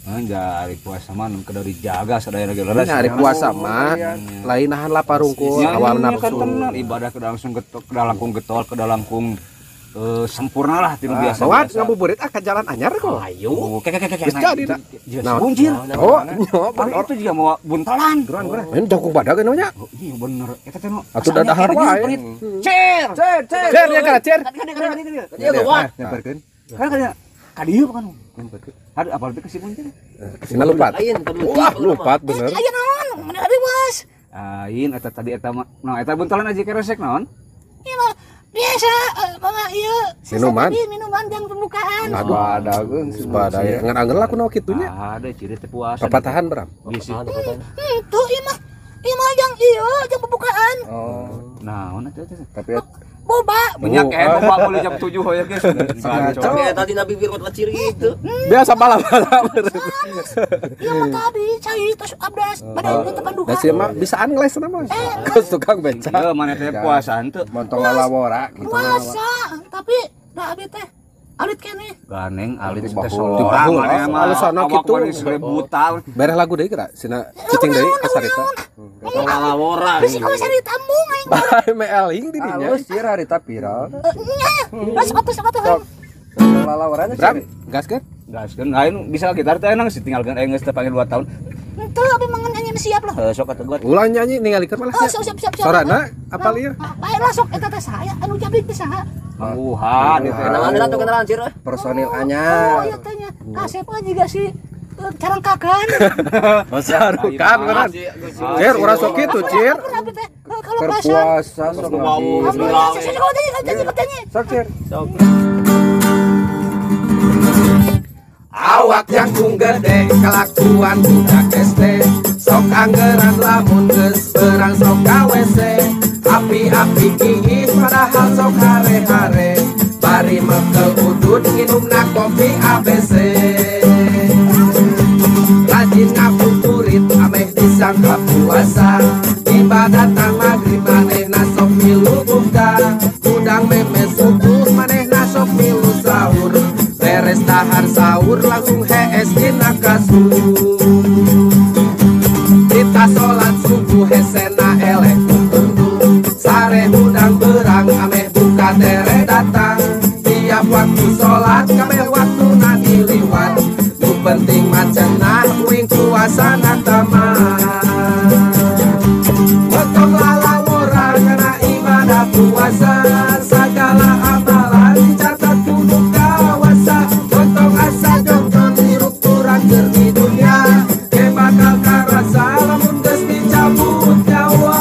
Anjay, puasa mah nu kudu dijaga sadaya lagi leres. Hari puasa mah lain nahan lapar rungkul awal nafsu. Ibadah kudu langsung getol, kudu langkung getol, kudu langkung sempurna lah tinu biasa. Bawa ngabuburit ah ka jalan anyar kok. Ayo. Geus jadi da. Buncir. Oh, itu juga mau buntalan. Ini jangkung badag namanya. Oh, iya bener. Eta teh nu. Atuh dadahar wae. Cer. Cer, cer ya kana cer. Iya gawat. Nyamperkeun. Kan kana ka dieu kan. Nyamperkeun. Aduh apal teh si buncir. Sina lupat. Wah, lupat bener. Aya naon? Mun abi bos. Ain eta tadi eta mah. Nah, eta buntalan aja keresek naon? Iya mah biasa mama ieu minuman. Minuman jang pembukaan. Aduh, ada sepada ngan-angel aku naon kitu nya. Ada ciri teh puasa. Papatahan Bram. Itu ieu mah. Ieu mah jang ieu jang pembukaan. Oh. Naon eta teh? Tapi boba. Banyak boba boleh jam 7 hoya geus. Tapi tadi Nabi Firman kecil gitu. Biasa bala-bala. Ieu mah tadi cai tos abdas pada itu panduhan. Da sieun mah bisaan ngeles mah. Geus tukang beca. Ieu maneh teh puasa henteu. Montong lalawora gitu. Puasa, tapi da abi teh alit keneh. Ganeng alit teh solorang maneh mah. Alusana kitu. Beres lagu deui geura sina cicing deui ka sarita. Lalawora. Bisi ka sarita mung aing. Bae meeling di dinya. Alus sih harita viral. Nya. Geus atuh. Lalawora Bram, gaskeun? Gaskeun lain bisa gitar teh enang sih tinggalkeun aing geus teh panggil 2 tahun. Henteu abi mah nyanyi siap lah. Heuh sok atuh gua. Ulah nyanyi ningalikeun malah. Oh, siap siap. Sorana apal ieu? Bae lah sok eta teh saya anu jabrik teh saha? Mangguhan itu. Kenalan tuh kenalan cir. Personil anyar. Oh, ieu teh nya. Kasep juga si carangkakan. Sarukan beneran. Cir urang sok kitu, Cir. Kalau puasa sok mau. Sok Cir. Sok. Awak jangkung gede kelakuan budak SD sok anggeran lamun geus perang sok ka WC api-api kiis padahal sok hare-hare bari mekel udut nginumna kopi ABC rajin ngabuburit ameh disangka puasa ibadah tang magrib manehna sok milu buka udang meme subuh manehna sok milu sahur beres dahar sahur langsung hees dina kasur kita sholat subuh hesena eleh kutundu sare hudang berang ameh buka tere datang tiap waktu sholat kameh waktu diliwat nu penting macenah uing puasana tamat potong lalawora kana ibadah puasa segala amalan dicatat kudu kawasa potong asa jongjon hirup kurang keur di dunia ke bakal karasa lamun geus dicabut nyawa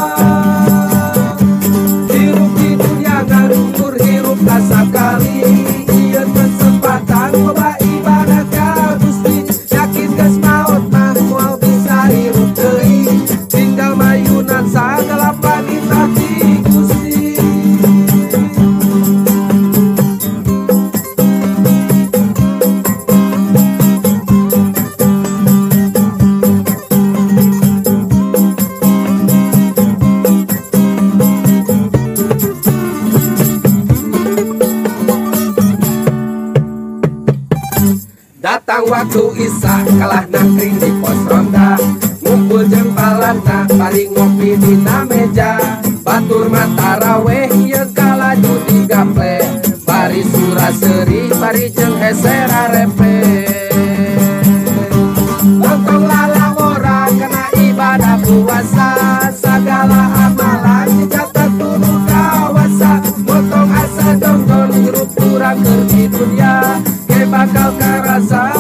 hirup di dunia ngarukur hirup sakali ieu kesempatan loba ibadah ka Gusti yakin geus maot mah moal bisa hirup deui tinggal mayunan sagala panitah ti Gusti. Datang waktu Isya kalah nangkring di pos ronda ngumpul jeung balana bari ngopi dina meja batur mata raweh ieu kalaju digaple bari sura seuri bari jeung hesera repe lontong lalawora kana ibadah puasa sagala amalan dicatat kudu kawasa motong asa jongjon hirup kurang keur di dunia ke bakal karasa